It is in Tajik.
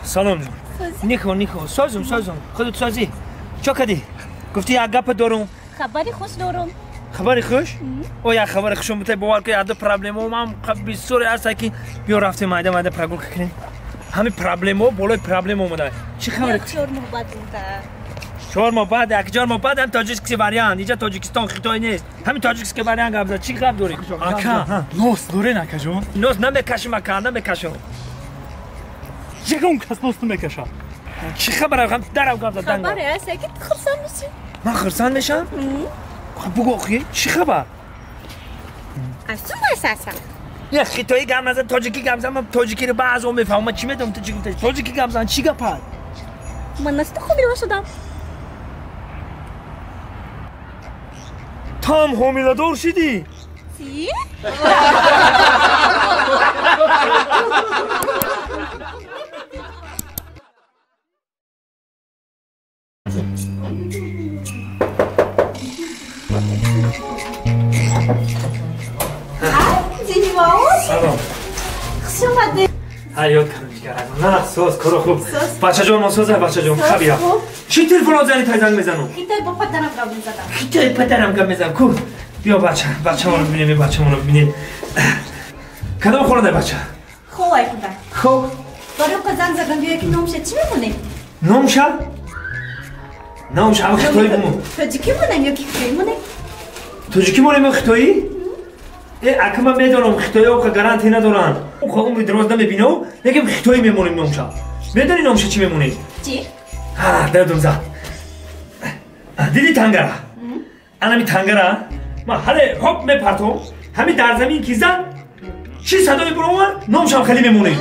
Салом ҷон. Нихо, нихо. Созум, созум. Худат созӣ. Чо кадӣ? Гуфтӣ як гапа дорум. Хабари хуш дорум. Хабари хуш? О, як хабари хушум бутай бовар ки яда проблема ман бисёре ҳаст ки биё рафтем майда майда прогулка кунем. Ҳамин проблема болои проблема омада. Чӣ хабари хуш? 4 моҳ баъд буда. 4 моҳ баъд, як 4 моҳ баъд ҳам тоҷикский вариант. Инҷа Тоҷикистон Хитой нест. Ҳамин тоҷикский вариант гап зад. Чӣ гап дорӣ? Ака, нос дорен акаҷон? Нос намекашим ака, намекашам. Ягон кас нос намекашад. Чӣ хабар? Ҳам дарав гап зад. Хабаре ҳаст ки ту хурсанд мешӣ. Ман хурсанд мешам? Бугӯ охи, чӣ хабар? Аз ту масаса. Я хитоӣ гап назан, тоҷикӣ гап зан. Ман тоҷикиро баъзо мефаҳмам. Ман чӣ медонам ту чӣ гуфтаӣ? Тоҷикӣ гап зан, чӣ гап ҳаст? Ман аз ту ҳомила шудам. Ту ҳам ҳомиладор шудӣ? Чӣ? Салом. Хуш омадед. Ҳаёт кам ҷигарам. На, соз, коро хуб. Бачаҷон, мо соза, бачаҷон, хабия. Чӣ телефон зани тай занг мезанам? Хитой бо падарам гап мезадам. Хитой падарам гап мезанам. Ку? Биё бача, бачамонро бибинем, бачамонро бибинем. Кадом хонада бача? Ховай худа. Хоб. Барои ка занг задам, биё ки номша чӣ мемонем? Номша? Номша ҳама хитоӣ бумон. Тоҷикӣ монем ё ки хитоӣ монем? Тоҷикӣ монем ё хитоӣ? Э, ака ман медонам хитоиҳо ка гарантия надоранд. Ӯ умри дароз намебинав, лекин хитоӣ мемонем номша. Медонӣ номша чӣ мемонем? Чӣ? Ҳа, дадум зад. Дидӣ тангара? Анами тангара? Ман ҳале ҳоп мепартом, ҳамин дар замин ки зад, чӣ садое баромад, номшам хеле мемонем.